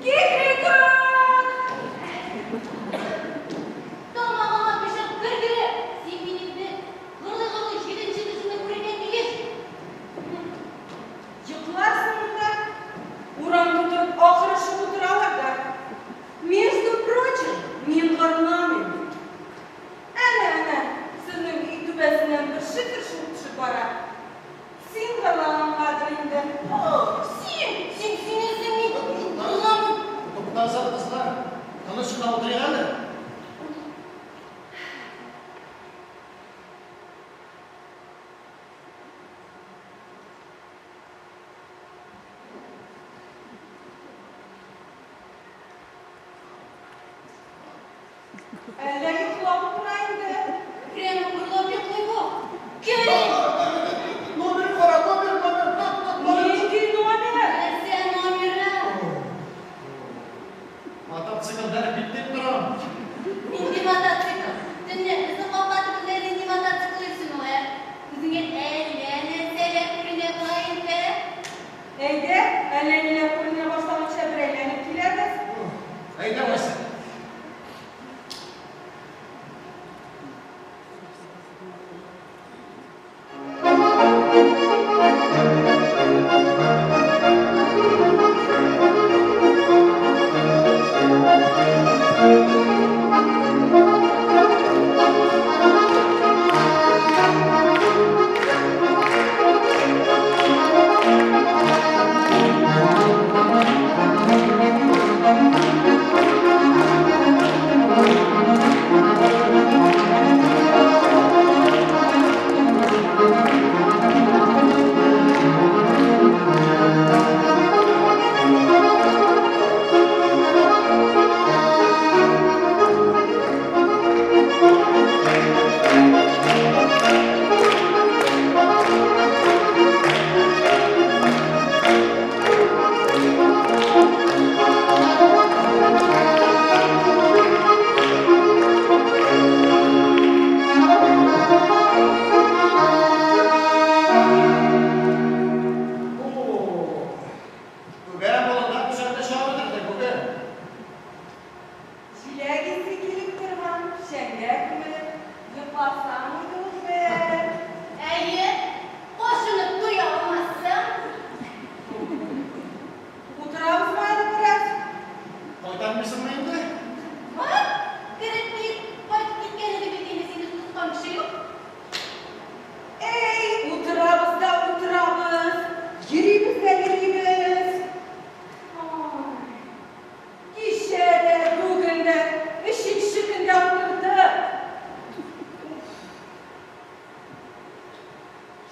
Кикрикүк! Тамагыма пычак бер-генә! Син мин инде гырлый-гырлый җиденче төшеңне күрергә тиеш! Йокларсың монда. Урам тутырып акырышып утыралар да. Между прочим, мин гырламыйм. Әнә-әнә, сезнең өй түбәсеннән бер шифер шуып төшеп бара. Син гырлагангадыр инде. Син! Син, син үзең мин гырламыйм. Туктагыз, кызлар. Тыныч кына утырыйк әле. Әллә йоклап утыра инде? Прямо гырлап йоклый бу. Кәрим! Номер кара, номер, номер, тот, тот, номер. Нинди номер? Нәрсә номеры? Мотоцикл бәреп китте дип торам. Нинди мотоцикл? Төнлә безнең капка төбендә нинди мотоцикл йөрсен ул, ә? Үзеңә әллә нәрсәләр күренә була инде. Әйдә, әллә ниләр күренә башлаганча бер әйләнеп киләбез. Әйдә, Вася. Күгә болында печәнне чабып бетердек бүген. Җиләк исе килеп торган печәнгә күмелеп йокласаң иде ул бер. Әйе, кашынып туя алмассың. Утырабызмы әле бераз? Кайтармыйсыңмы инде? Бар, кереп кит, кайтып киткән иде бит инде сине тоткан кеше юк. Әй, утырабыз да утырабыз, йөрибез дә йөрибез. Ай, кичә дә, бүген дә, өченче көндә утырдык.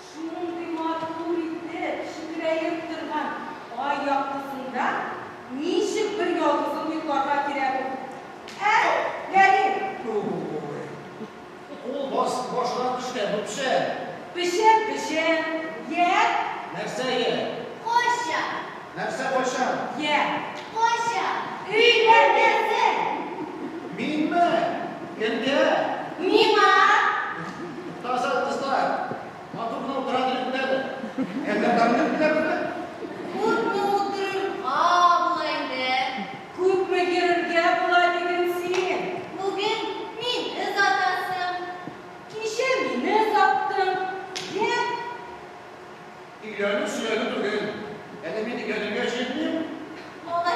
Шундый матур итеп чекерәеп торган ай яктысында ничек бер ялгызың йокларга кирәк ул? Ә, Кәрим? Ой, кул бас башына төшкән бу печән. Печән, печән. Йә? Нәрсә йә? Кайчан? Нәрсә кайчан? Йә. Кайчан? Өйләнәсең? Минме? Кемгә? Миңа! Туктагыз, кызлар. Матур гына утыра торыйк әле. Әллә тәмле бетердеме? Күпме утырырга була инде? Күпме йөрергә була диген син? Бүген мине озатасың. Кичә мине озаттың. Йә? Өйләнү сөйләнү түгел. Әле мин өйләнергә җыенмыйм. Алай.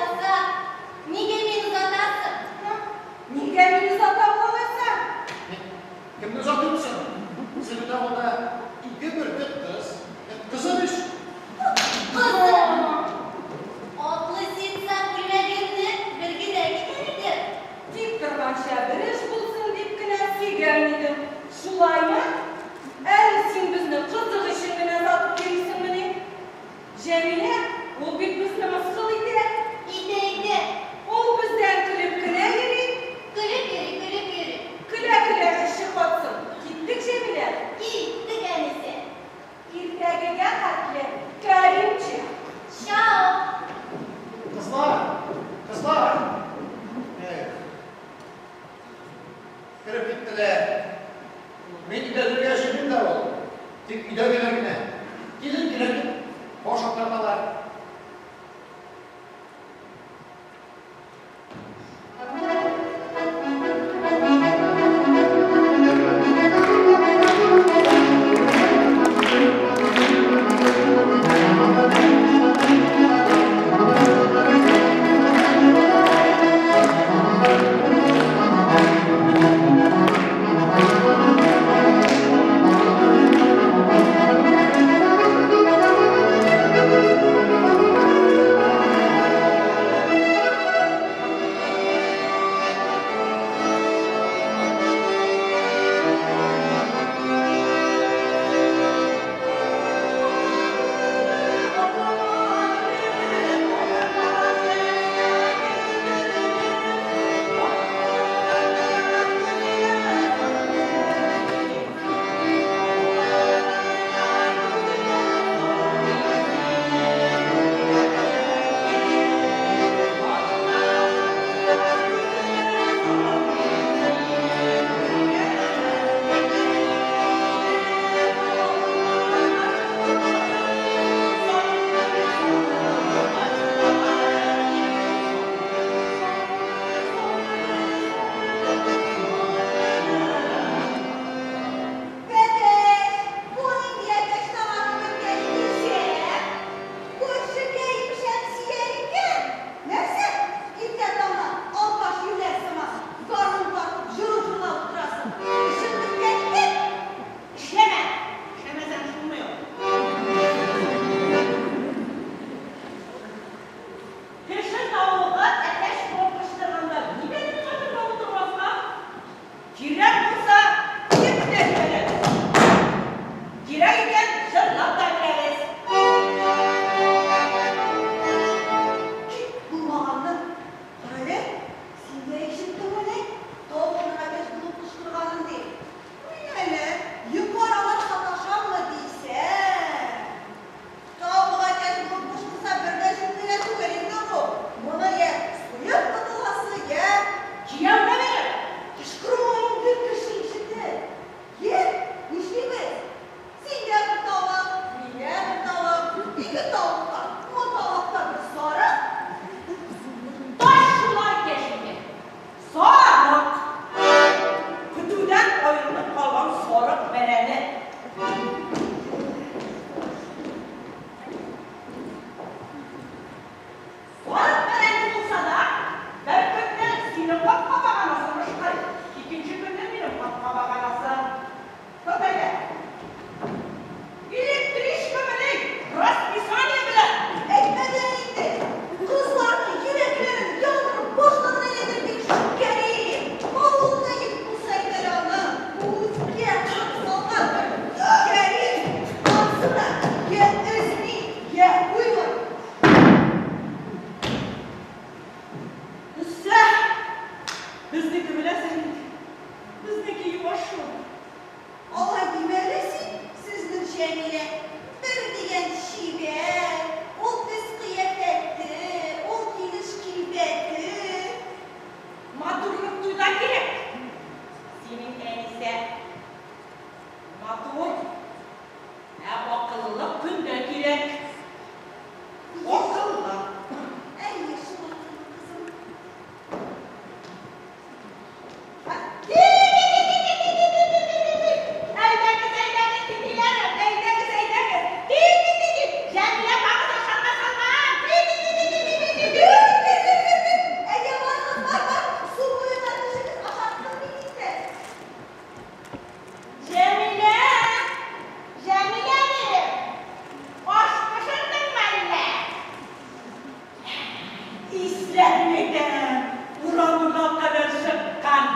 Әнидән урамга кадәр чыккан.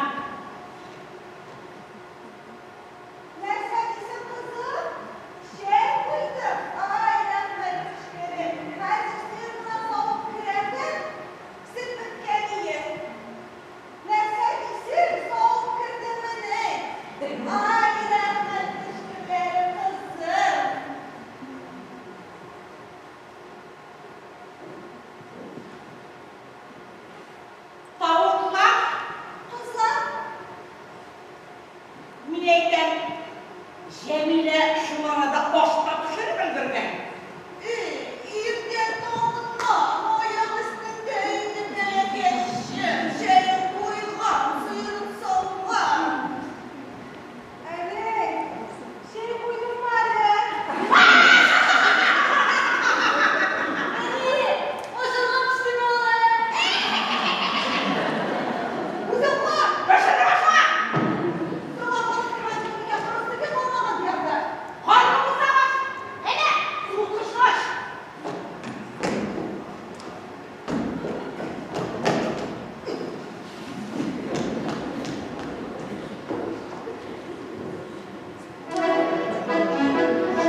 Нәрсә дисең, кызым? Чәй куйдым. Ай, рәхмәт төшкере. Хәзер сыер гына савып керәм дә, сөт беткән ие. Нәрсә дисең, савып кердеммени? Ай, рәхмәт төшкерләре, кызым. Тавыклар, Кызлар, мин әйтәм, Җәмилә шул арада аш та пешереп өлгергән. Иртә таңыннан аяк өстендә инде бәләкәчем, чәен куйган, сыерын сауган. Әни, чәй куйдыңмы әле? Әни, ашарга пештеме алай? Үзең куй! Пешерә башла! Соңа калып кергән көнгә кырыс төге калмаган диярдә. Карның сагыш! Әнә, Суыткычны ач! Муталла, кереп кенә чык әле.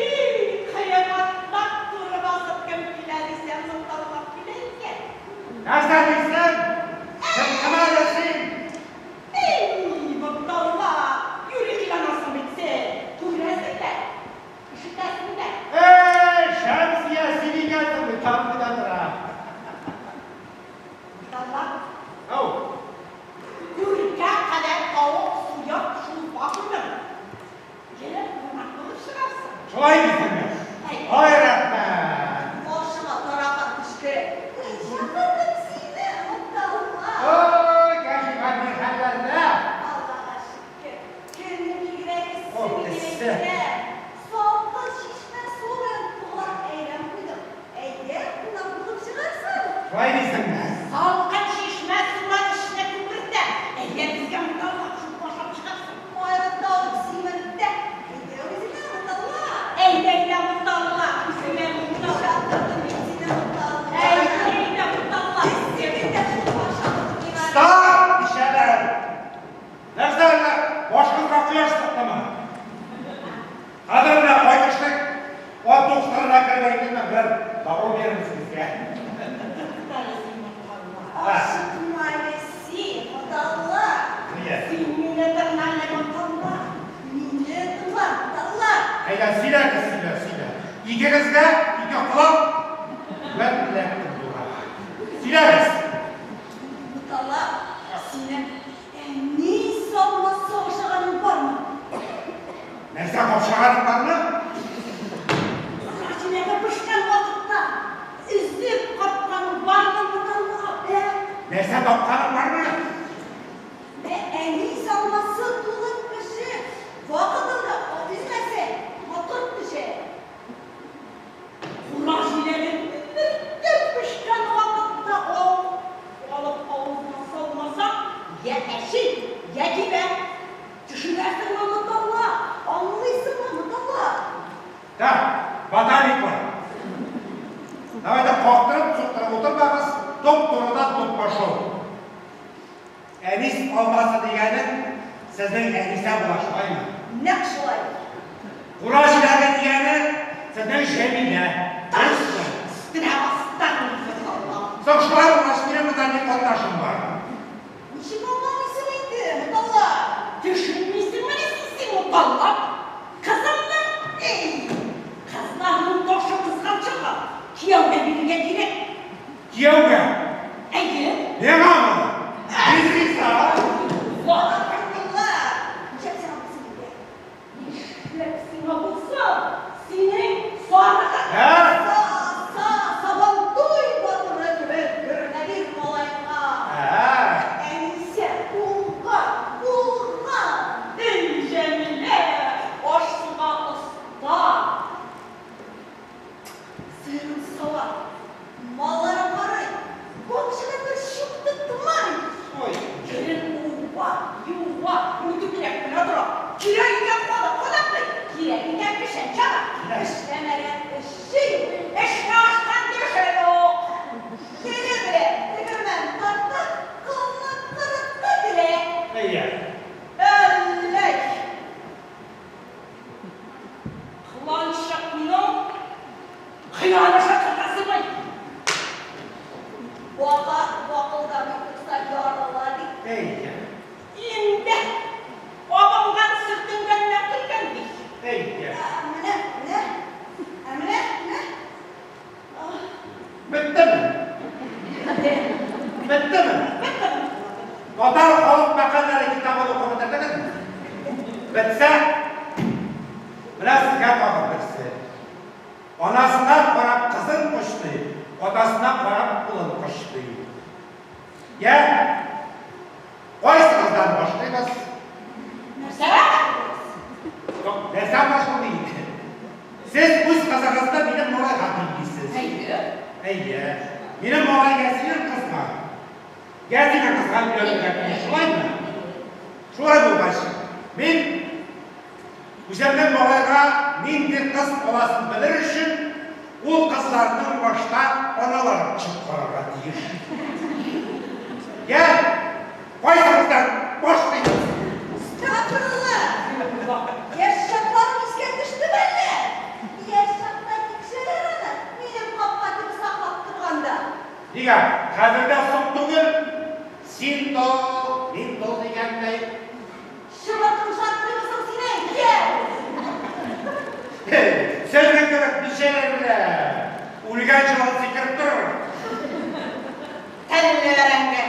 Кыямәт нәкъ туры басып кем килә дисәм, Муталла килә икән. Нәрсә дисең? Кем кем әле син? Эй, Муталла, юри кыланасың бит син. Күрәсең дә, ишетәсең дә. Эй, Шәмсия, син икәнсең бит, там гына тора. Муталла, Ау, күркә кадәр тавык суеп шулпа куйдым. Килеп кунак булып чыгарсың. Шулай дисеңме? Әй. Ай, рәхмәт. Башыңа таракан төшкере. Мин чакырдым сине, Муталла. Ой, Кәшифә, ни хәлләрдә? Аллага шөкер, көнне бигрәк эссе О, бит эссе. әйдә. Салкын чишмә суы белән туглап әйрән куйдым. Әйдә, кунак булып чыгарсың. Шулай дисеңме? Салкын чишмә сулар эчне күпертә. Әйдә безгә, Муталла, шулпа ашап чыгарсың. Майны табып симертә. Әйдә үзеңә, Муталла. Әйдә, әйдә, Муталла, үзеңә, Муталла. Чакырдым мин сине, Муталла. Әйдә, әйдә, Муталла. Эссе дә шулпа ашадык миңа. Стоп, ишәләр! Нәрсә әллә, башыгызга кояш суктымы? Хәзер менә кайтышлый ат докторына кереп әйтәм, бер дару бирегез безгә. Туктале син, Муталла. Ашыкма әле син, Муталла. Нигә? Син мине тыңла әле, Муталла. Мине тыңла, Муталла. Әйдә, сөйлә, кыз, сөйлә, сөйлә. Икегезгә ике колак бер эләктем була. Сөйләгез. Муталла, синең әнис алмасы ашаганың бармы? Нәрсә капшаганың бармы? Кура җиләге пешкән вакытта өзеп капканың бармы, Муталла? Ә, Нәрсә тапканың бармы? ә әнис алмасы тулып пешеп, вакытында өзмәсә, матур пешә. Кура җиләге бер пешкән вакытта алып авызыңа салмасаң, я әчи, я кибә. Төшенәсеңме, Муталла? Аңлыйсыңмы, Муталла? Так, ботаниклар. Давайте кактырып, суктырып утырмагыз, туп-турыдан туп пошел. Әнис алмасы дигәнең сезнең Әнисә була, шулаймы? Нәкъ шулай. Кура җиләге дигәне сезнең Җәмилә. Дөресме? Өстенә бастың, Муталла. Соң шулай булгач, минем монда ни катнашым бар? Ничек аңламыйсың инде, Муталла? Төшенмисеңмени син, Муталла? Кызымның, эй, кызларның ташы Кияүгә? Әйе. Миңамы? Мин риза. Астагфирулла! Нишләп сиңа булсын инде? Нишләп сиңа булсын? Синең сарыгың. Ә? Са-са, Сабантуй батыры кебек гөрнәбир малайга. Ә? Әнисе, уңган, булган. Эй, Җәмилә, аш-суга оста. Сыерын сава, малларын карый, бакчада бер чүп тотмый. Ой. Керен уа, юа, үтүкләп кенә тора. Кирәк икән кадак кадаклый, кирәк икән печән чаба. Эшләмәгән эше юк, эшкә ашкан төше юк. Теле белән тегермән тарта, кылны кырыкка телә. Әйе. Әлләй! Кыланчыкның кыяны шаккатасымый. Бака бакылдамый торса ярыла ди. Әйе. Инде абынган сөртенгәннәр көлгән ди. Әйе. Ә менә, менә, ә менә, менә. Беттеме? Беттеме? Татар халык мәкальләре китабын укып бетердегезме? Бетсә, менә сезгә тагын берсе. Анасына карап кызын кочты, атасына карап улын кочты. Йә, кайсыгыздан башлыйбыз? Нәрсә? Юк, нәрсә башлый инде? Сез үз кызыгызны минем малайга тиңлисез. Әйе. Әйе. Минем малай я синең кызга, я синең кызга өйләнергә тиеш, шулаймы? Шулай булгач, мин үземнең малайга нинди кыз аласын белер өчен, ул кызларның башта аналарын төшеп карарга тиеш. Я, кайсыгыздан башлыйбыз? Стәгъфирулла! Яшь чакларым искә төштеме әллә? Яшь чакта тикшерер аны, минем капка төбе саклап торганда. Нигә, хәзер дә соң түгел. Син тол, мин тол дигәндәй. Чыбыркың шартлыймы соң синең, кияү? Сезнең кебек ничәләр белән үлгән җылан сикереп торыр. Телле бәрәңге.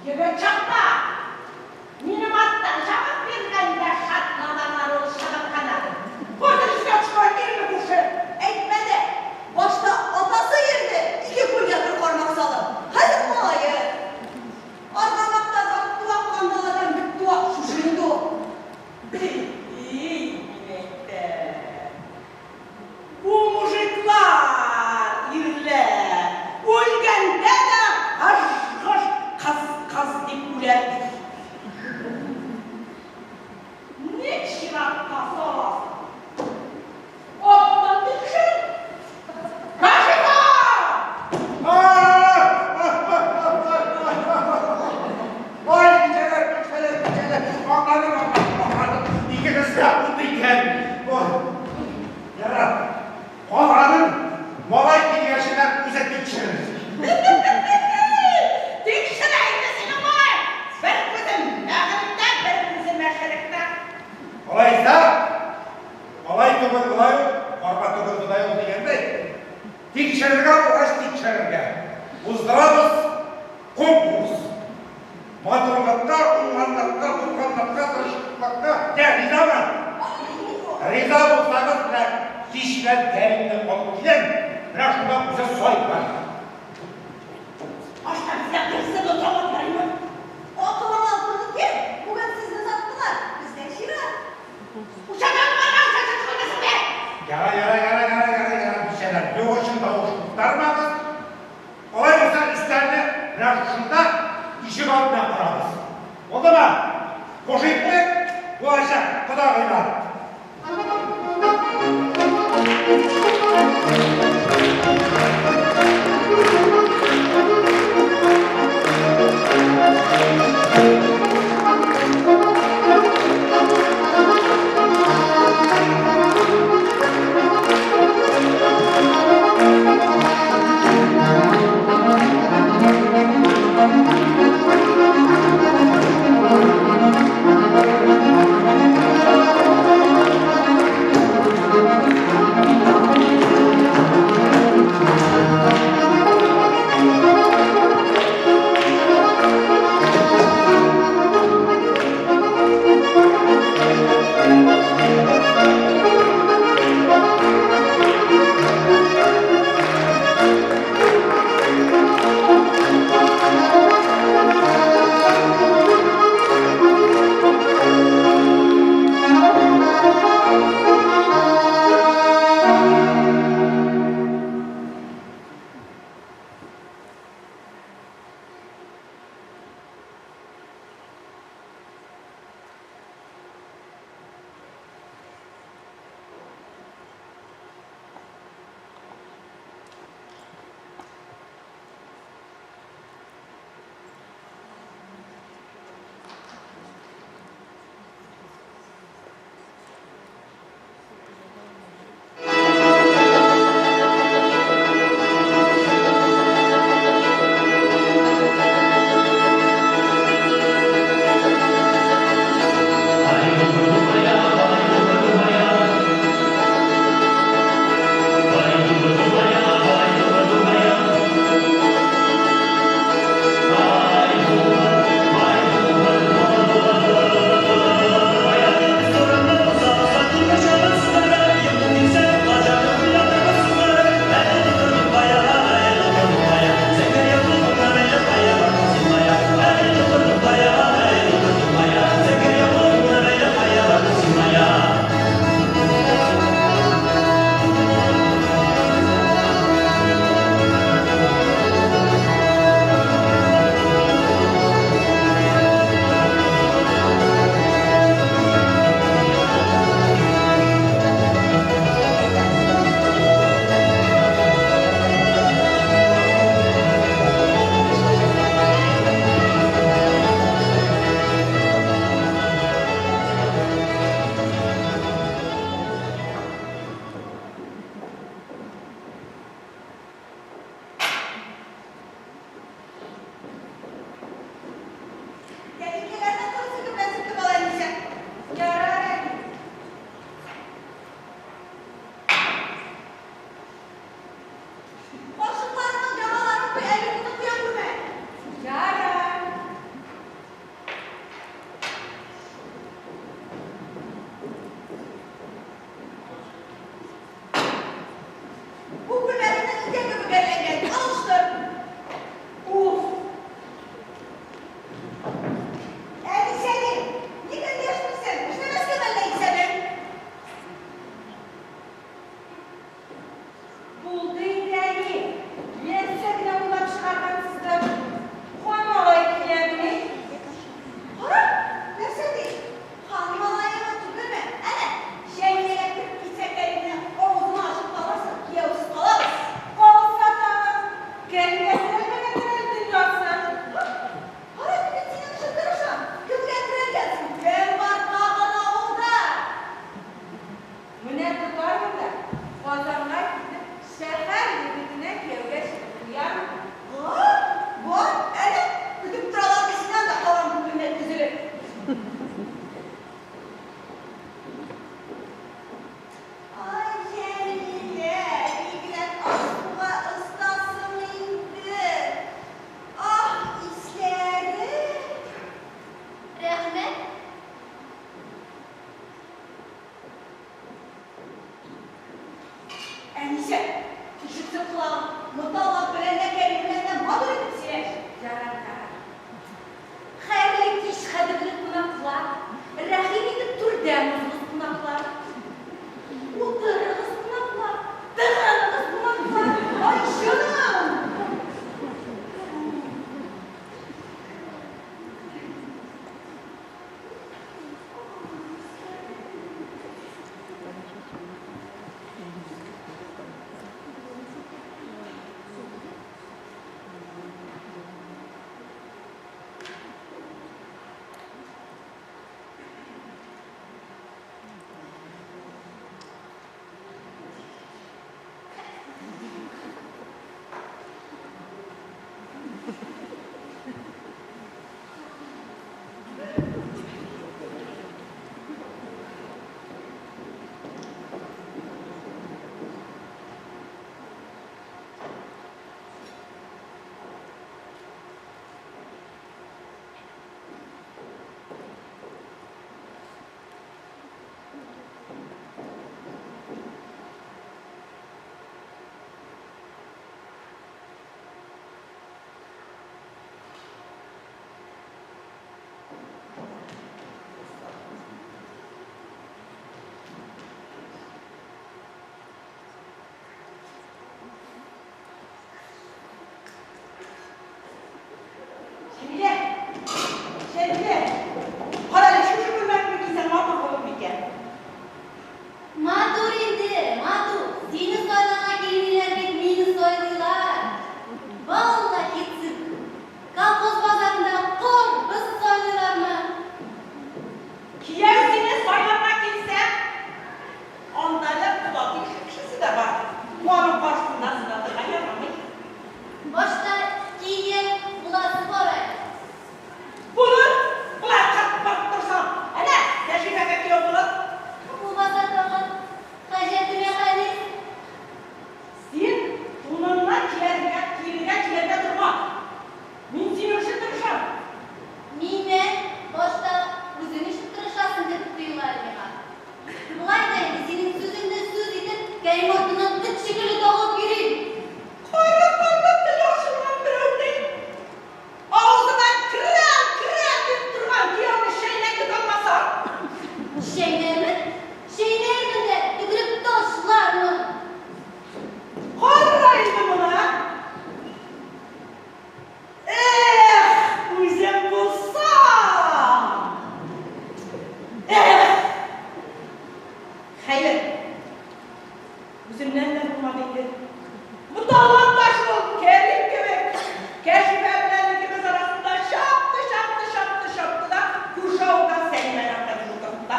Егет чакта минем арттан чабып биргәндә шатладаннар ул чыбыркыны. Хәзер искә төшкән ирме күрше? Әйтмә дә, башта атасы йөрде, ике күлгә бер кармак салып, хәзер малае. Аргамакта да туа кандаладан бик туа шушы инде ул. И, мин әйтәм. Бу мужиклар, ирләр, үлгәндә дә гыж-гыж кыз-кыз дип үләр ди. Ник чиратка саласың? Аттан тикшер. Кашика! Ай, бичәләр, бичәләр, бичәләр, аңладым, аңладым, аңладым. Икегез дә ут икән. Ой, ярар. Калганын малай килгәченә үзе тикшерер. Тикшерә инде синең малай. Бер күзе мәгърибтә, бер күзе мәшрикътә. Алайса, алай түгел болай ул, арба түгел бодай ул дигәндәй, тикшерергә булгач тикшерергә. Уздырабыз конкурс. Матурлыкка, уңганлыкка, булганлыкка, тырышлыкка. Йә, ризамы? Риза булсагыз, менә кич белән Кәримне алып киләм, менә шунда үзе сайлар. Башта безгә берсе дә табып. Акылың алтын икән, бүген сезне озаттылар, бездә чират. Учадан барган чәче түгелмесең бе? Ярар, ярар, ярар, ярар, ярар, ярар, бичәләр, юк өчен тавыш куптармагыз. Алай булса, өстәлне менә шушында ишек алдына корабыз. Булдымы? Хуш иттек, булачак кодагыйлар. Бу күлмәгеңнең итәге бөгәрләнгән, алыштыр. Уф! Әнисә, ник эндәшмисең? Эшләмәскә мәллә исәбең? Булды инде, әни. Нәрсә генә уйлап чыгаргансыздыр. Хан малае киләмени? Кара, нәрсә ди? Хан малаемы, түгелме? Әнә, Җәмиләгә кереп китсә, Кәримне авызыңны ачып калырсың, кияүсез калабыз. Калса тагын, Кәримгә терәлмәгәндер әле дөньясы. Кара, мин синең өчен тырышам. Кемгә терәлгәнсең? Кем бар тагын авылда? Менә тотармын да, Казанга китеп, шәһәр егетенә кияүгә чыгып куярмын. Бар, бар, әнә, көтеп торалар бит сине анда, алан күңеленнән өзелеп. Ай, Җәмилә, бигрәк аш-суга остасың инде. Аһ, исләре! Рәхмәт. Әнисә, ишетсен колагың, Моталлап белән дә, Кәрим белән дә матур итеп сөйләш. Ярар, ярар. Хәерле кич, кадерле кунаклар! Рәхим итеп түрдән узыгыз, кунаклар! Утырыгыз, кунаклар! Тыгыныгыз, кунаклар! Ай, җаным! Җәмилә! Җәмилә! Кара әле, шушы күлмәкне кисәң матур булыр микән? Матур инде, матур. Сине сайларга килмиләр бит, мине сайлыйлар. Валлаһи цирк. Колхоз базарында карбыз сайлыйлармы? Кияү сине сайларга килсә, анда әле кода тиешле кешесе дә бар. Аның каршысында сынатырга ярамый. Башта кияү буласы бар әле. Булыр, болай кырт пырт торсаң. Әнә, Кәшифәгә кияү булыр. Булмаса тагын, хаҗәтемә хәлис. Син туныңны кияргә, киергә килергә торма. Мин синең өчен тырышам. Миннән башта үзең өчен тырышасың кебек тоела әле миңа. Болай да инде синең сүзеңне сүз итеп, Кәрим артыннан эт шикелле тагылып йөрим. Кара канда тел ачылган берәүнең авызына керәм, керәм дип торган кияүне чәйнәп йоталмасаң. Чәйнәрмен, чәйнәрмен дә төкереп ташлармын. Кара инде моны! Эх, үзем булсам! Эх! Хәер, үземнән дә булмады инде. Моталлап та шул Кәрим кебек, Кәшифә белән икебез арасында чапты, чапты, чапты, чапты да күрше авылдан Сәлимәне алып кайтып утыртты.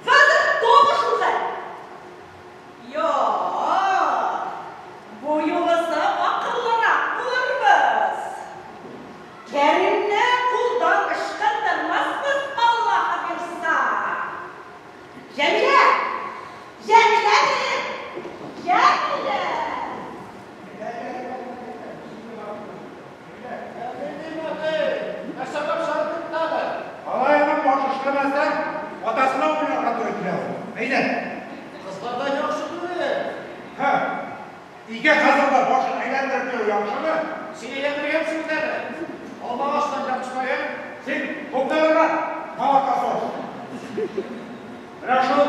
Хәзер тагы шул хәл. Юк, бу юлысы акыллырак булырбыз. Кәримне кулдан ычкындырмасбыз, Аллаһы бирса. Җәмилә! Җәмилә дип! Җәмилә! Ике кызның да башын әйләндереп йөрү яхшымы? Син әйләндергәнсең бит әле. Алмагачтан ябышмаган. Син тукталырга, молокосос. Менә шул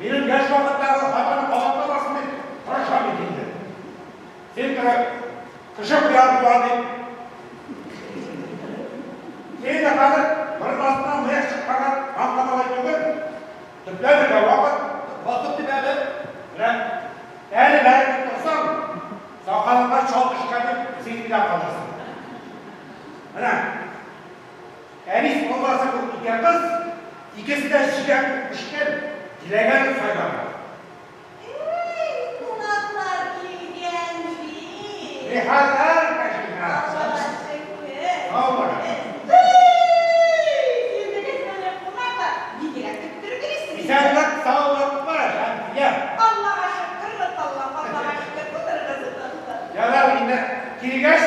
минем яшь вакыттагы хатаны кабатламасын дип тырышам бит инде. Син теге кеше куян туа дип. Син дә хәзер борын астыннан мыек чыкмаган маңка малай түгел. Төпләнергә вакыт. Вакыт дип әле. Менә әле бәрелеп торсаң, сакалыңа чал төшкән дип син дә калырсың. Менә Әнис алмасы кебек ике кыз, икесе дә чиләк күк пешкән, теләгәнен сайлаган. Эй, кунаклар килгән бит. Нихәлләр, Кәшифә? Аллага шөкер. Сау булыгыз. Эй, килдегез менә кунаклар. Бигрәк көттереп йөрисез. Исәнлек, саулыкмы, Шәмсия? Аллага шөкер, Гаталлам, Аллага шөкер. Утырыгыз, утырыгыз. Ярар инде, килгәч,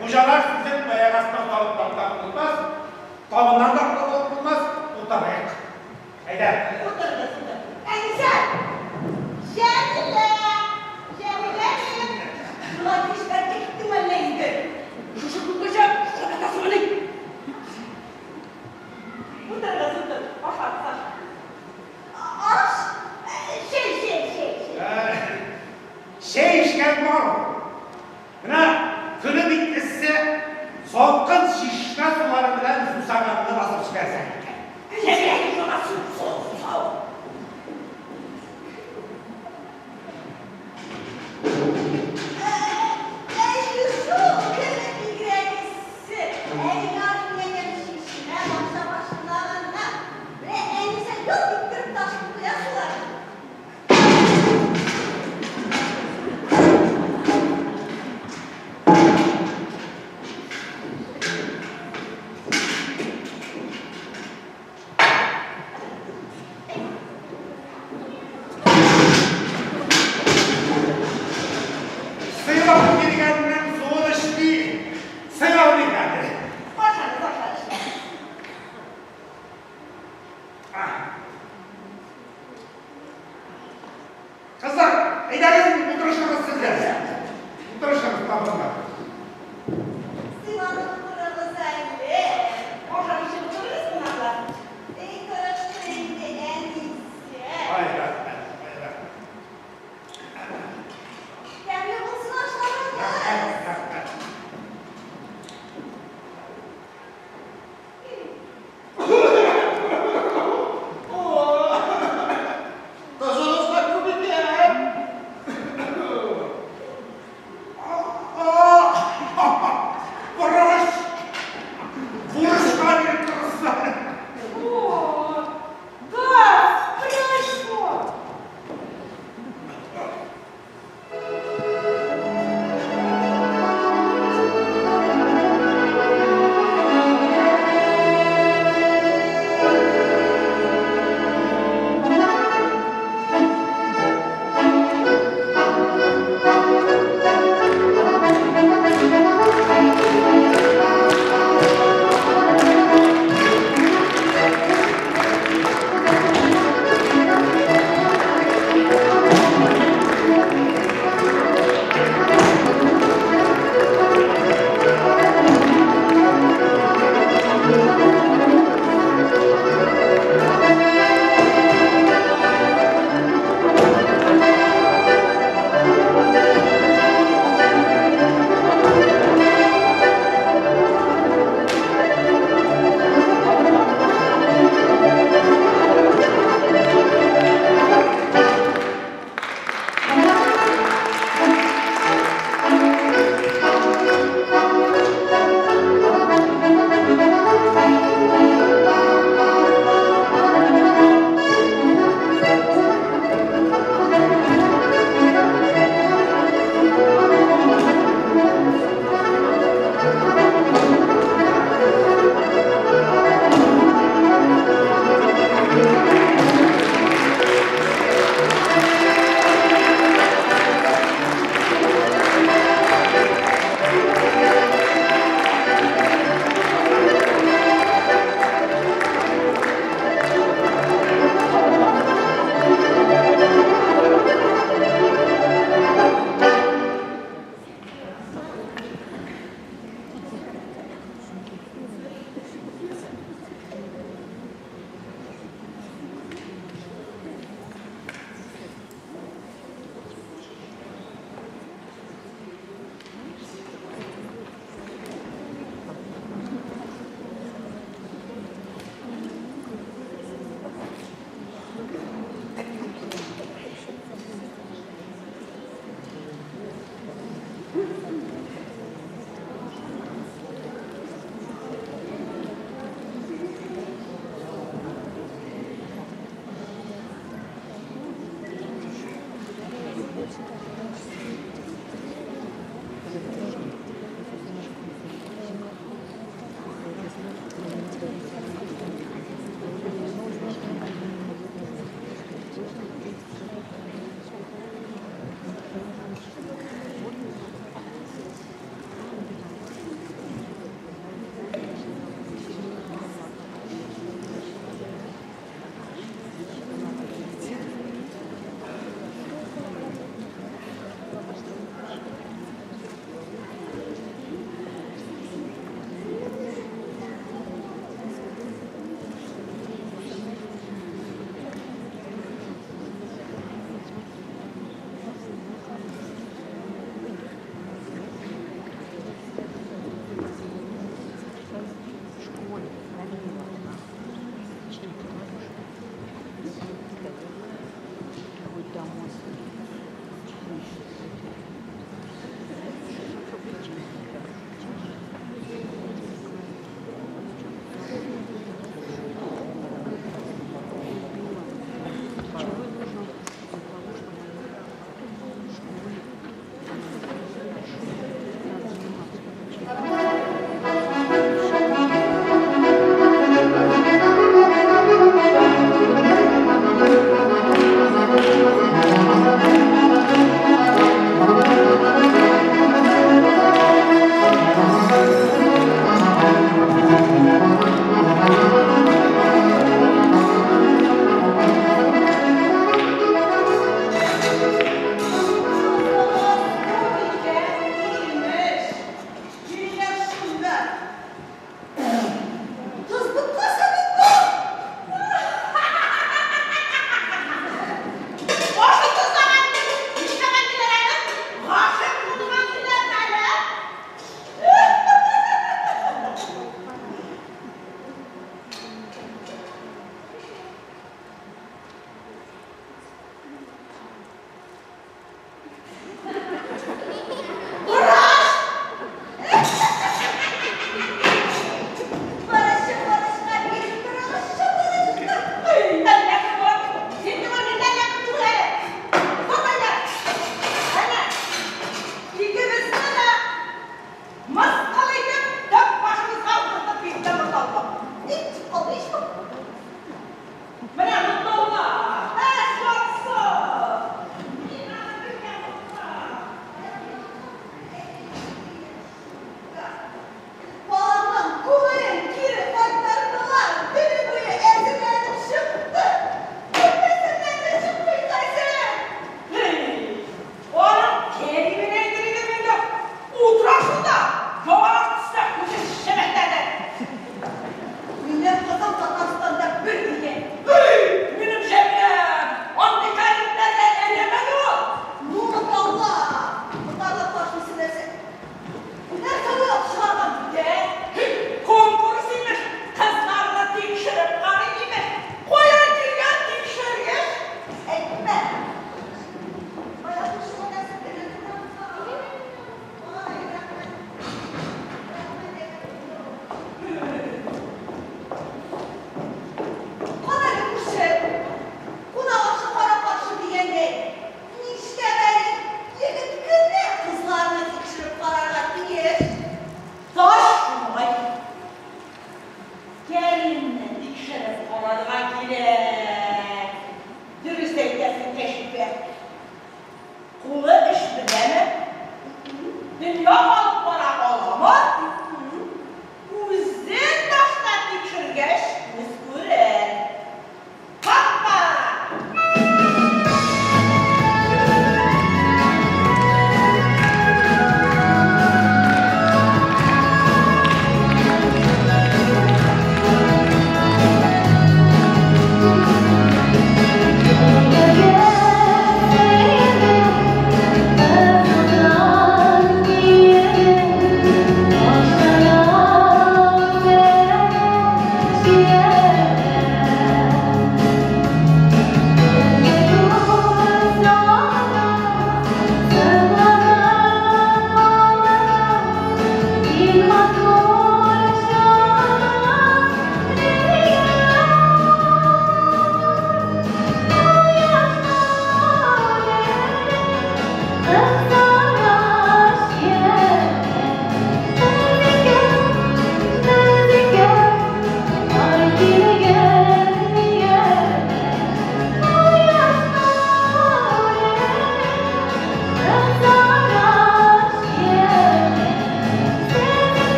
хуҗалар сүзен аяк астына салып таптап булмас, табыннан да котылып булмас, утырыйк. Әйдә. Утырыгыз, утырыгыз. Әнисә! Җәмилә! Җәмиләчем! Болай кичләргә киттең әллә инде? Шушы күпкәчә катасымыни? Утырыгыз, утыр. Ашагыз, ашагыз. Аш? Чәй, чәй, чәй, чәй. Чәй эчкән бар. Менә көне бик эссе, салкын чишмә сулары белән сусаганны басып җибәрсәң икән. Җәмилә, йоклама, су, су, су. Әйе шул, көне бигрәк эссе. Әйе, минем чишмә бакча башында гына. Менә Әнисә ялт иттереп ташып куя суларны. Сыйлап биргәннең суын эчми, сыйлау ни хәтле. Ашагыз, ашагыз. Кызлар, әйдәгез, утырышыгыз сез дә. Утырышыгыз табынга. Сыйланып утырыгыз әле. Ашап эчеп утырыгыз, кунаклар. Эй, тырышты инде әнисе. Ай, рәхмәт, ай, рәхмәт. Тәмле булсын ашларыгыз. Рәхмәт, рәхмәт. Тозыгыз да күп икән. Борыч! Дөнья алып бара аламы? Үзен башта тикшергәч, күз күрер. Капма!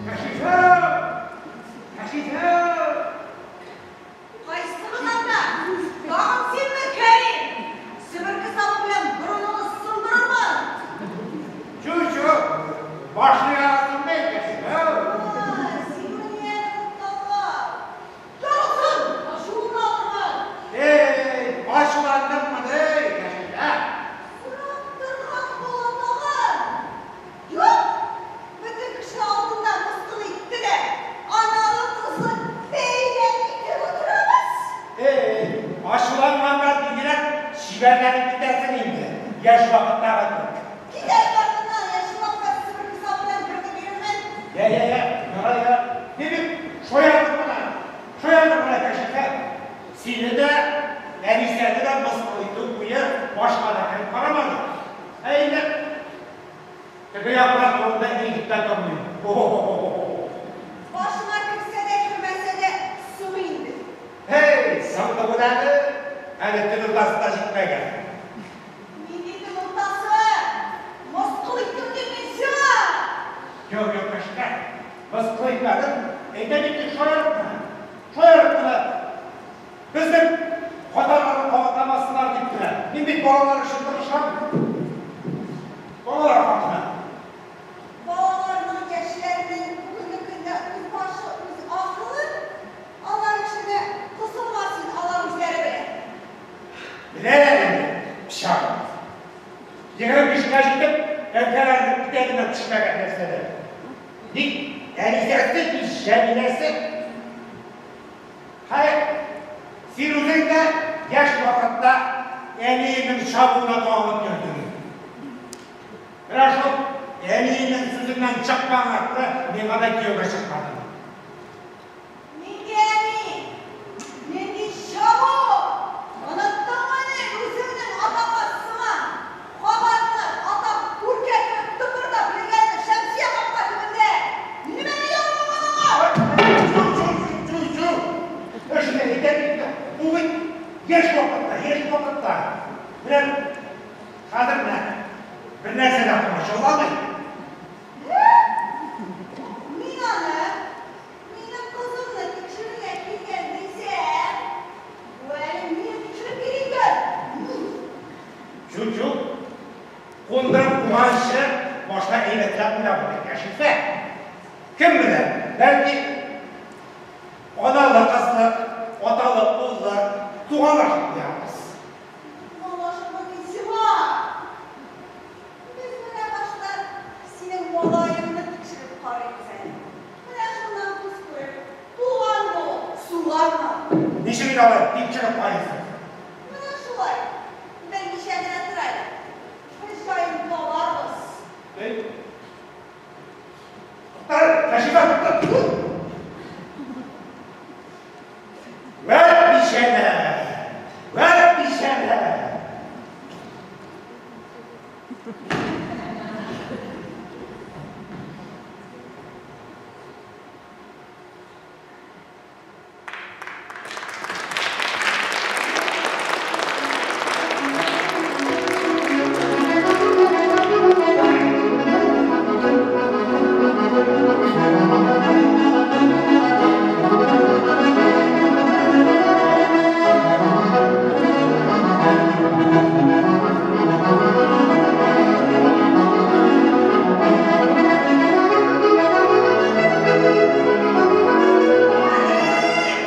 Кәшифә! Кәшифә! Кайсы гына? Тагын синме, Кәрим? Себерке сабы белән борыныңны сындырырмын. Чү, чү! Башны ярастың бит, Кәшифә! Ай, синме әле Мулла? Торсын, ачуыңны алырмын. Эй, ачуландыңмы, эй, Кәшифә? Сорап торган була тагын. Юк, бөтен кеше алдында мыскыл итте дә, аналы кызлы бәйләм итеп утырабыз. Эй, ачуланганда бигрәк чибәрләнеп китәсең инде, яшь вакыттагы кебек. Китәр артыннан, ачуланса себерке сабы белән берне бирермен. Я, я, я, ярай, я. Мин бит шаяртып кына, шаяртып кына, Кәшифә. Сине дә, Әнисәне дә мыскыл итү уе башка да кереп карамады. Ә инде теге яклар турында әйтеп тә тормыйм. Хо-хо-хо-хо-хо. Башыңа керсә дә, кермәсә дә, соң инде. Һей, соң түгел әле, әле төн уртасы да җитмәгән. Нинди төн уртасы? Мыскыл иттем дим мин сиңа! Юк, юк, Кәшифә, мыскыл итмәдем. Әйтәм бит, тик шаярып кына. Шаярып кына. Безнең хаталарны кабатламасыннар дип кенә. Мин бит балалар өчен тырышам. Балалар хакына. Балаларның, яшьләрнең бүгенге көндә үз башы, үз акылы. Алар эшенә кысылма син, алар үзләре белә. Беләләр инде, пычагым. 25кә җитеп, әнкәләренең итәгенә төшмәгән нәрсәләр. Ни Әнисәсе, ни Җәмиләсе. Хәер, син үзең дә яшь вакытта әниеңнең чабуына тагылып йөрдең. Менә шул әниеңнең сүзеннән чыкмаганга күрә миңа да кияүгә чыкмадың. Нинди әни? Бу бит яшь вакытта, яшь вакытта. Менә хәзер менә бер нәрсә дә комачауламый. Мин аны минем кызымны тикшерергә килгән дисәм, бу әле мине тикшереп йөри икән. Чү-чү. Кундырып куганчы, башта әйбәтләп уйлап алыйк, Кәшифә. Кем белә, бәлки, аналы-кызлы, аталы-уллы туганлашып куярбыз. Туганлашырмын мин сиңа! Без менә башта синең малаеңны тикшереп карыйбыз әле. Менә шуннан күз күрер, туганмы ул, суганмы? Ничек инде алай тикшереп карыйсыз? Менә шулай, белмичә генә тор әле. Без җаен табарбыз. Әй. Тукта, Кәшифә, тукта. Вәт бичәлә! Вәт бичәлә!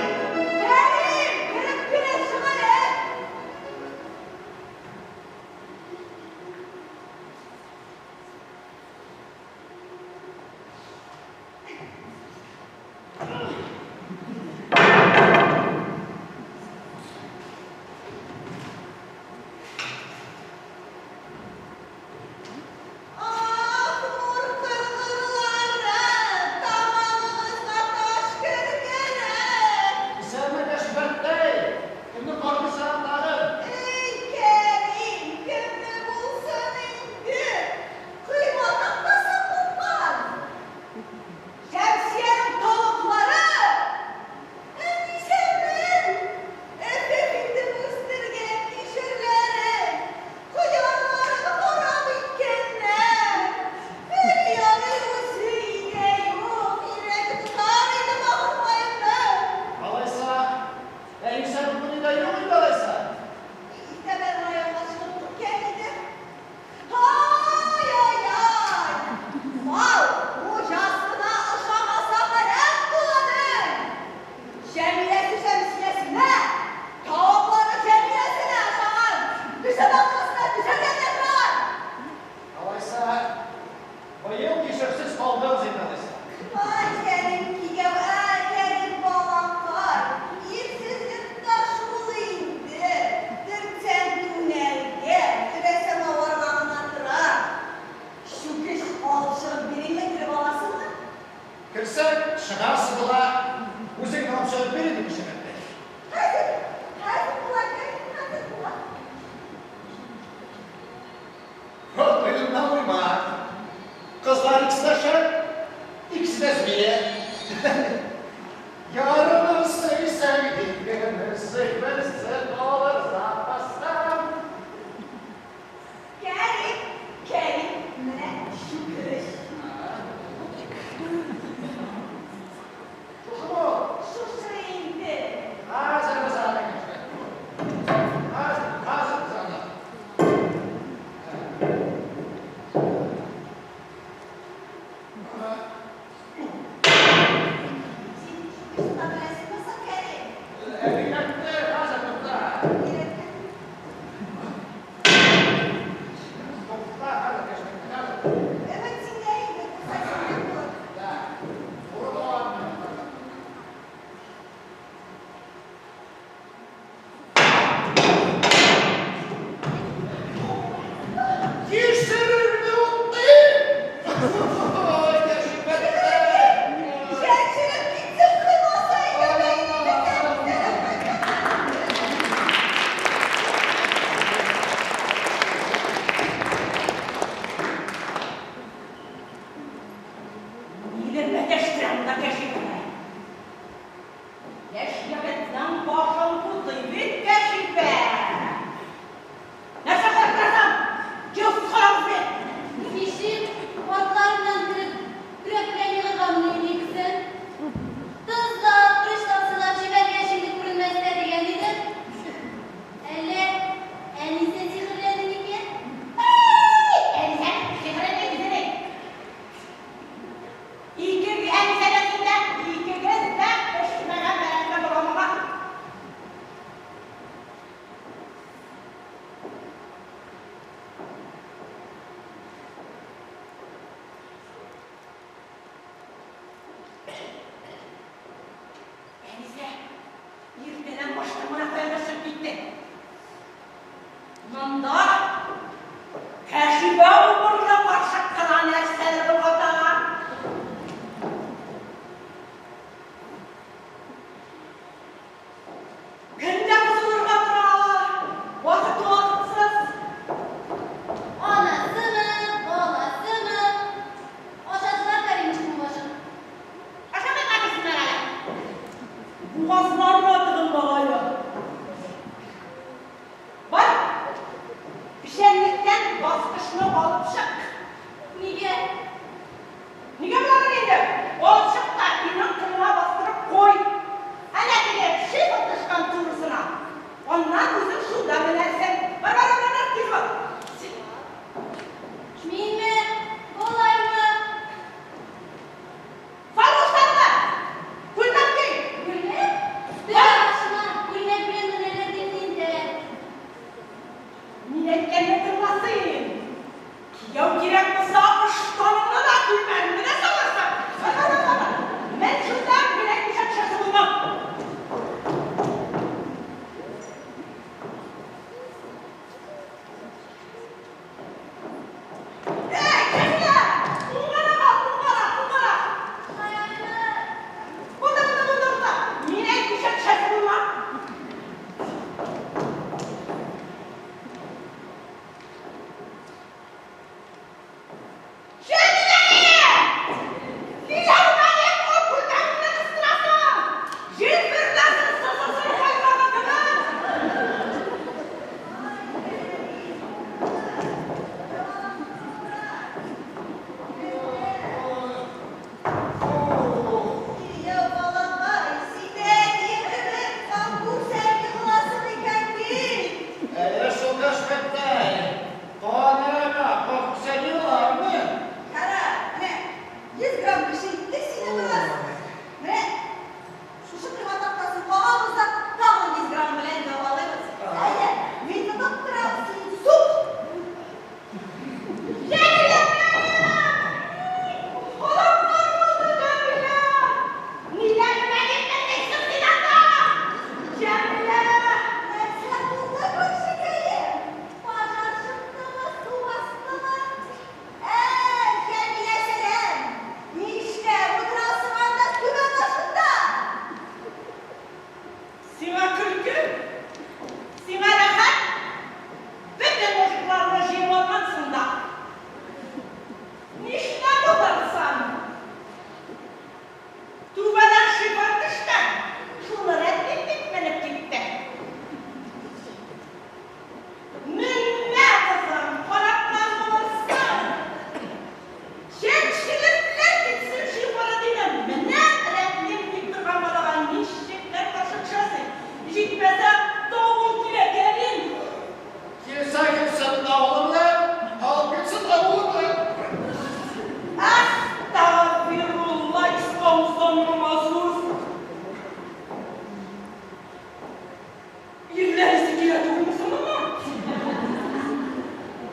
Кәрим! Кереп кенә чык әле! Ах, нур кыргырлары, тамагыгызга таш кергере! Исәнме, Кәшифәттәй! Кемне каргыйсың тагын? Эй, Кәрим, кемне булсын инде? Койма тактасы купкан! Шәмсиянең тавыклары! Әнисәнең эф-эф итеп үстергән кишерләрен, кыярларын харап иткәннәр. Әле ярый үзе өйдә юк, өйрәтеп тотар иде бахыркаемны. Алайса, Әнисә бүген өйдә юк инде алайса? Иртәдән районга чыгып киткән иде. Ай-ай-ай! Мал хуҗасына ошамаса харап буланың! Җәмиләсе Шәмсиясенә, тавыклары Җәмиләсенә ошаган, төшә бакчасына төшәргә дә торалар! Алайса, быел кишерсез калдыгыз инде алайса. Ай, Кәрим кияү, ә, Кәрим балакай, ирсез йортта шул инде, төртсәң түнәргә, өрәсәң аварга гына тора. Чүкеч алып чыгып биримме, кереп аласыңмы? Керсәң, чыгарсың була, үзең алып чыгып бир инде, Кешемәттәй. Хәзер, хәзер була, Кәрим, хәзер була. Картаеннан уйма. Кызлар икесе дә шәп, икесе дә змея. Ярымны сөйсәң, икене сөй, берсе калыр запаста. Кәрим, Кәрим, менә чүкеч. Шушымы? Шушы инде. Хәзер без аны Хәзер, хәзер без аны. Син чүкеч тота беләсеңме соң, Кәрим? Өйрәтте, хәзер тукта. Өйрәткән. Тукта, хәзер, хәзер. Өмет синдә инде, булса синнән булыр. Да. Туры була. Кишереңне уттым! Ой, Кәшифәттәй! Чәнчелеп китсен, коймаса иде, баштан гына кая чыгып китте. Монда Кәшифә убырлы карчык кына нәрсәдер болгата. Көн дә бозылырга тора, вакыты вакытсыз. Анасымы, баласымы? Ашадылар Кәримушның башын. Ашамый кайтырсыннар әле. Бугазларына тыгылмагае. Бар, печәнлектән баскычны алып чык. Нигә? Нигә буладыр инде? Алып чык та өйнең кырына бастырып куй. Әнә теге шифер тычкан турысына. Аннан үзең шунда менәрсең. Бар, бар, бар, бар, тиз бул. Минме? Болаймы? Сал ыштаныңны! Күлмәк ки! Күлмәк? Түбә башына күлмәк белән менәләр дим инде. Мин әйткәнне тыңла син. Кияү кирәк булса, ыштаныңны да, күлмәгеңне дә салырсың. Бар, бар, бар, бар. Мен шунда, мин әйтмичә төшәсе булма. Эй, Җәмилә! Уңгара кал, уңгара, уңгара. Каяны? Монда, монда, монда, монда. Мин әйтмичә төшәсе булма. Җәмилә! Кияү ул күлмәгеңне кыстырасың. Җил фөрләсен, сызылсын кайгыны түгел. Кияү балакай, син әтиең кебек кан күрсәң егыласың икән бит. Әйе шул, Кәшфәттәй. Кан әрәмә, кан күрсәң егылармын. Кара, менә 100 грамм көчәйтте сине бераз. Менә шушы койма тактасын кагабыз да, тагын 100 грамм белән дәвалыйбыз. Әйе, мин тотып торам, син сук. Җәмилә! Халатлар булды, Җәмилә! Ниләр мәгеп менгәнсең син анда? Җәмилә! Нәрсә булды, күршекәем? Пожар чыктымы, су бастымы? Әй, Җәмилә, сәлам! Нишләп утырасың анда түбә башында? Сиңа көлке, сиңа рәхәт. Бөтен мужикларны җыеп алгансың да. Нишләп утырсам? Түбәдән шифер төште. Шуны рәтлим дип менеп китте. Менмә, кызым, канатлар булырсың. Чәнчелепләр китсен шиферы дидем. Менә рәтлим дип торган балага ничекләр каршы төшәсең? Җитмәсә, давыл килә, Кәрим. Килсә килсен давылы белән, алып китсен давылы белән. Әстәгъфирулла, исламсың намазсыз. Ирләр исе килә түгелме соң моңа?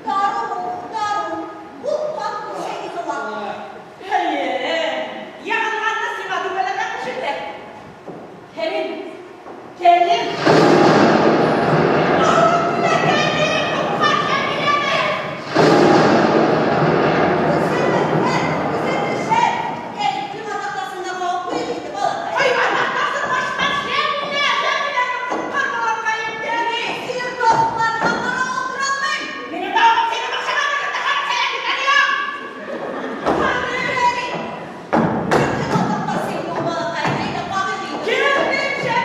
Дару, дару. Ул кан күрсә егыла. Әйе, ягынганны сиңа түбәләргә кушылды. Кәрим, Кәрим! Алып килә, Кәрим, коткар Җәмиләне! Үзе менгән, үзе төшәр. Кәрим, койма тактасын да кагып куйыйк инде, балакай. Койма тактасын баштан Җәмилә, Җәмиләне коткар, балакаем, Кәрим! Синең тавыкларыңа карап утыра алмыйм. Минем тавыгым синең бакчага менеп тә сәлам биргәне юк! Кәрим, бер койма тактасы инде ул, балакай. Әйдә, кагыйк инде. Кәрим, Җәмилә!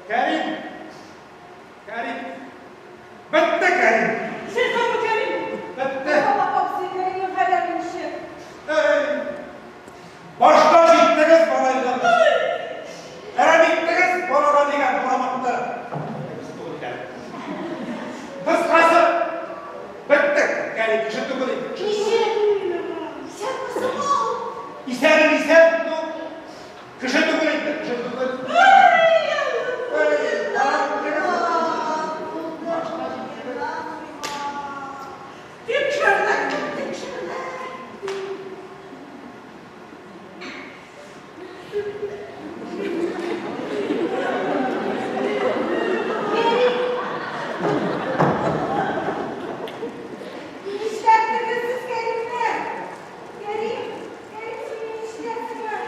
Кәрим! Кәрим! Бетте Кәрим! Исән-саумы, Кәрим? Бетте! Муталлап абзый, Кәримнең хәлләре ничек? Эй! Башка җиттегез, малайлар! Әрәм иттегез балага дигән боламыкны! Кыскасы, беттек, Кәрим кеше түгел инде. Ничек? Исәнме соң ул? Исәнен исән, ну, кеше түгел инде, кеше түгел. Ай, Эй, әрәм иттегез. Башка җиттегез. Тикшердек, тикшердек. Нишләттегез сез Кәримне? Кәрим, Кәрим, син нишләттеңме?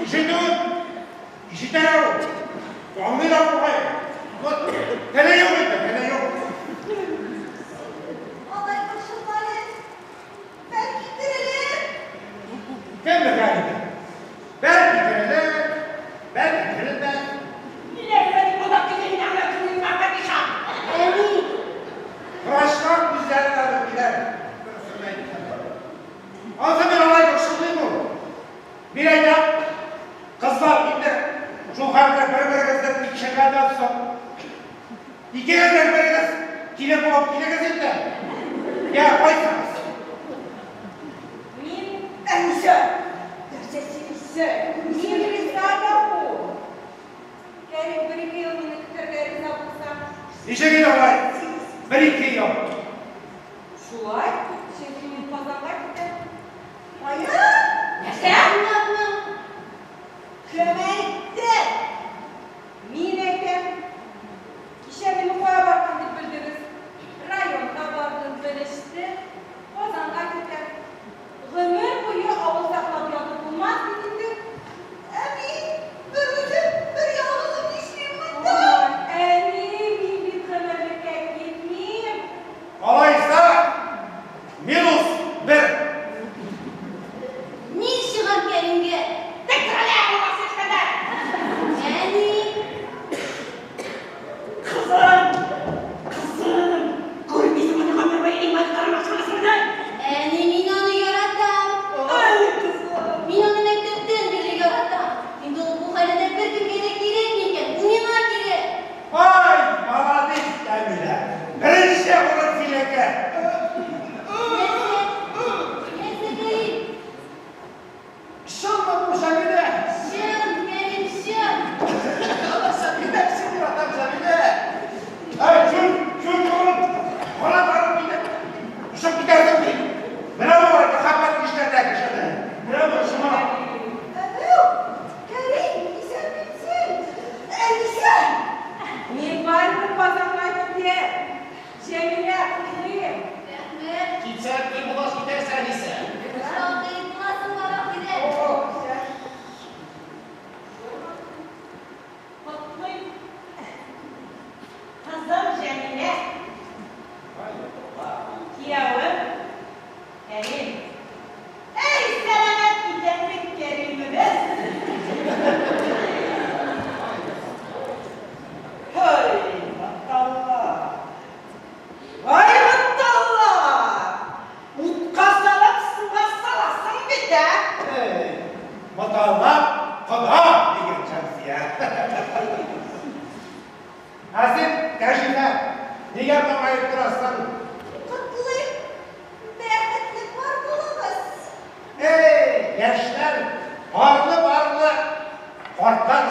Ишетү, ишетә ул. Аңлый да бугай. Вот, теле юк инде, теле юк. Алай борчылма әле. Бәлки терелер. Кем белгән инде? Бәлки терелер, бәлки терелмәс. Әни! Врачлар үзләре дә белмиләр. Дөресен әйтсәм. Ансы мин алай борчылмыйм ул. Мин әйтәм, кызлар инде шул хәлдә бер-берегезне тикшергәннән соң, икегез дә берегез килен булып килегез инде. Я, кайсыгыз? Мин, Әнисә! Нәрсә сөйлисең? мин риза да ул. Кәрим бер-ике ел мине көтәргә риза булса. Ничек инде алай? Бер-ике ел. Шулай, чөнки мин Казанга китәм. Кая? Нәрсә? Чынлапмы? Кем әйтте? Мин әйтәм. Кичә мине кая барган дип белдегез? Районга бардым, белештем. Казанга китәм. Гомер буе авыл саклап ятып булмас бит инде. Ә мин бер үзем, бер ялгызым нишлим монда? Ой, әни, мин бит гомерлеккә китмим. Алайса, минус бер. Мин чыгам Кәримгә. Әни! Кызым! Кызым! Күрмисеңме гомер буе иман карамакчысың? Әни, мин аны яратам. Ай, кызым! Мин аны мәктәптән бирле яратам. Инде ул бу хәлендә беркемгә дә кирәкми икән. Ул миңа кирәк. Ай, молодец, Әминә. Беренче урын синеке. Нәрсә? Нәрсә, Кәрим? Чынмы бу, Җәмилә? Чын, Кәрим, чын. Җәмилә, сине яратам, Җәмилә. Ай, чүл, чүл, чүл. Кара барып китеп, очып китәрсең бит. Менә бу мәхәббәт нишләтә кешене. Менә бу шуңа. Әнү, Кәрим, исәнмесең? Әнисә! Мин барыбер Казанга китәм. Җәмилә, котлыйм. Рәхмәт. Китсәң, туй булгач китәрсең, Әнисә. Шактый буласың бар, ахирәт. Котлыйм. Кызым Җәмилә. Киявем Кәрим. Әй, сәламәт исәнлек Кәримебез. Һай, Муталла. Ай, Муталла. Утка салып, суга саласың бит, ә? Эй, Муталла кода дигән Шәмсия. Ә син, Кәшифә, нигә моңаеп торасың? Котлыйм. Бәхетле пар булыгыз. Эй, яшьләр, парлы-парлы, картлар.